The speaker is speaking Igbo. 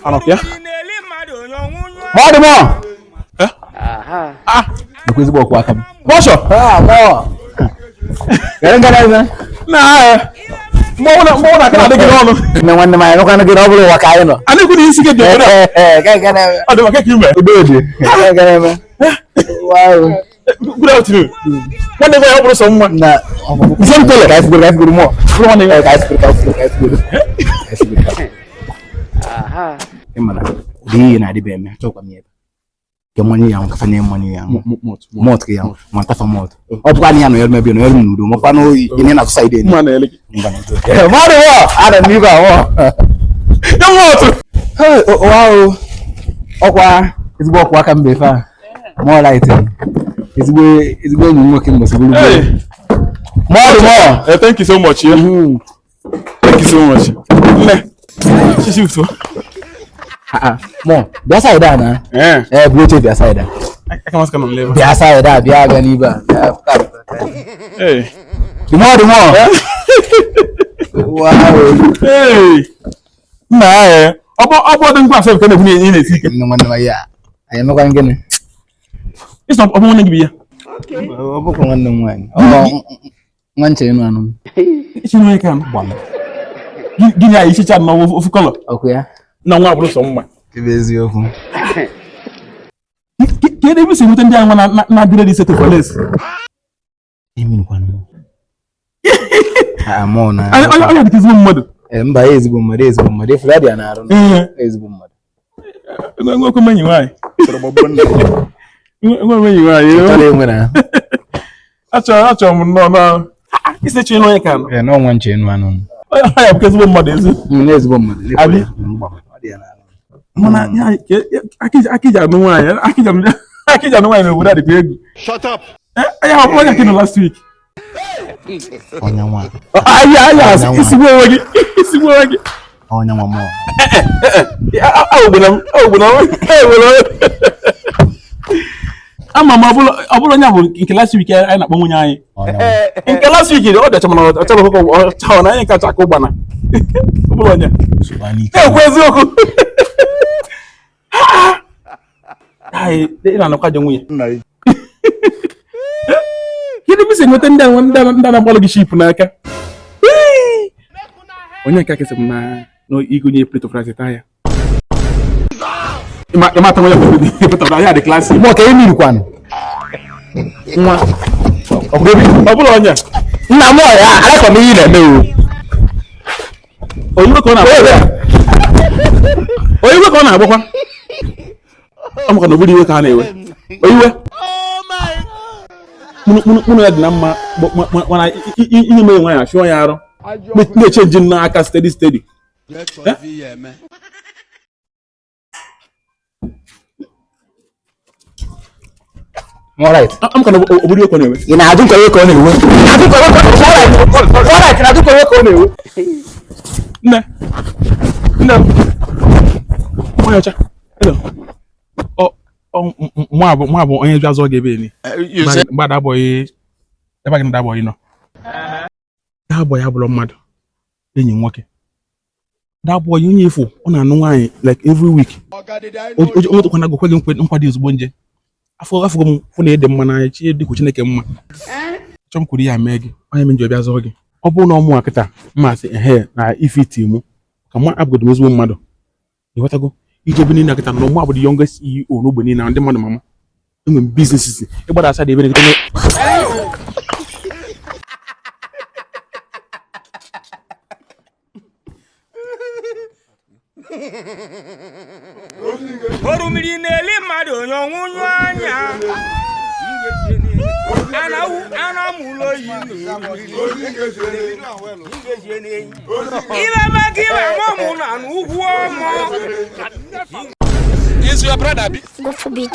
Anọkwa ya? Ma ọ dị mọ. Eh? Ah, Nakwa ezigbo ọkwụ aka m. Bọsọ. Ah, mọ. Gere ngara ime. Na eh. Mmọnwụ na mmọnwụ na-aka na-adị gị n'ọnụ. Nne nwanne m anyị nụkwanụ gị na ọ bụrụ ụwa ka anyị nọ. A na-ekwu na isi gị dị obodo a. Ee, gere ngara ime. Ọ dị maka ka ime. Udo dị. Gere ngara ime. Wow. Good afternoon. Nwanne gị ọ bụrụ sọ nwa. Na Nse m tole. ka anyị fugoro ka anyị fugoro mọ. Bụrụ nwanne gị. Ka anyị fugoro ka anyị fugoro ka anyị fugoro. Ka anyị fugoro. Ị mara ụdị ihe na-adịbe eme achọkwa m ya ebe. Ke mmanya ya ka fanye mmanya ya. Mọt ka ya ma tafa mọt. Ọ bụkwa na ya nọ ya ebe nọ ya n'udo makwa na oyi ị na-asụ saịdị enyi. Mma na-ele gị. Mmadụ wọ ana m ibe awọ. Ya nwa otu. Wow. Ọkwa ezigbo ọkwa aka mbe ife a. Mọ light. Ezigbo ezigbo enyi m nwoke mbọsị bụrụ. Hey. Mọdụ mọ. Eh, thank you so much. Yeah. Thank you so much. Nne. Shishi uto. Mọ bịa saịdị a na. Eh. Ee bụ oche bịa saịdị a. Aka masị ka nọ m lebe. Bịa saịdị a bịa bịa n'ibe a. Bịa, pụta, pụta. Hey. Mọdụ mọ. Wow. Hey. Nna eh. Ọ bụ ọ bụ ọdụ ngwa asọ nke na-ekwu na ị na-esi ike. Nne nwanne m ya. Anyị emekwa gịnị? Ịsọ ọ bụ nwanne gị bụ ya. Ọ bụkwa nwanne m nwaanyị. Ọ nwa nche ịnụ anụ m. Ichi nwe ka m. Gịnị a ichicha nọ ofu kọlọ Ọkụ ya? na nwa abụrụ sọ mma. Ebe eziokwu. Kedu ebe i si enweta ndị a nwa na-adịrị dị settle for less? Eminukwanụ m. Ah, mụ na. Onye onye dịka ezigbo mmadụ. Eh, mba ya ezigbo mmadụ ezigbo mmadụ efere adịghị na-arụ na Ee. ezigbo mmadụ. Nwe okwu enyi nwaanyị. Nwe nwe enyi nwaanyị. Chọrọ enwe na. Achọrọ achọrọ m nnọọ na isi echi onye ka nọ. Ee, na ọnwa nche enu anụ. Onye ya bụkwa ezigbo mmadụ ezi. M na ezigbo mmadụ. Abi? Mgba, ọ dị ya n'arụ. Mana ya akịja anụ nwaanyị akịja anụ nwaanyị n'obodo a dịkwa egwu. Shut up. Ya ọ bụrụ onye ka ị nọ last week. Onye nwa. Ahịa ahịa isigbu onwe gị isigbu onwe gị. Onye nwa mụọ. Aghọgbuna m aghọgbuna m aghọgbuna m. Ama m ọ bụrụ onye a bụ nke last week anyị na-akpọ nwunye anyị. Onye nwa. Nke last week ọ dịcha mana ọ chọrọ ọkụkọ ọ chọrọ na anyị kacha akụ ụgbana. Ọ bụrụ onye. Nsogbu anyị ike. Na-ekwu eziokwu. Anyị ị na-anọkwa ajọ nwunye. Kedu ebe i si enweta ndị a ndị a ndị a na-agbalụ gị ship n'aka? Onye nke a kesị m na na igonye plate of rice taa ya. Ịma ịma ata nwa ya plate of rice ya dị classy. Mụọ ka emirikwanụ. Nwa. Ọ bụrụ onye. Nna mụọ ya alakọ m ihe ị na-eme o. Oyiwe ka ọ na-agbakwa. Oyiwe ka ọ na-agbakwa. Ọ maka na ọ bụrụ iwe ka a na-ewe. Oyiwe. Mụ na ya dị na mma mana ihe mere nwaanyị achụọ ya arụ. Na-eche nji n'aka steady steady. Alright. Amaka na ọ bụrụ iwe ka ọ na-ewe. Ị na-ajụ nkwa ka ọ na-ewe. Na-ajụ nkwa ka ọ na-ewe. Alright, na-ajụ nkwa ka ọ na-ewe. Nne. Nne. Onye ọcha. Hello. Ọ ọ mụ abụ onye bịa zụọ gị ebe ni. Mgbe that boy ebe gị na that boy nọ. That boy abụrụ mmadụ. Enyi nwoke. That boy onye ifo ọ na-anụ nwaanyị like every week. O nwetakwana gị okweghị nkwado ozugbo nje. Afọ afọ m fụ na ịdị mma n'anya chi dịkwu Chineke mma. Chọọ m kwuru ya mee gị onye m ji bịa zụọ gị. Ọ bụrụ na ọ mụnwa kịta mma sị ehe na ife iti mụ ka mụ abụgodo m ezigbo mmadụ ịghọtago ije ebe niile kịta na mụ abụ the youngest CEO n'ogbe niile ndị mmadụ mama enwe m businesses ịgbada asa dị ebe na Orumiri na-eli mmadụ onye ọnwụnyụ anya. Ana mụlọ oyi ibe maka ibe mọmụ na n'ugwu ọmụ. Is your brother? God forbid.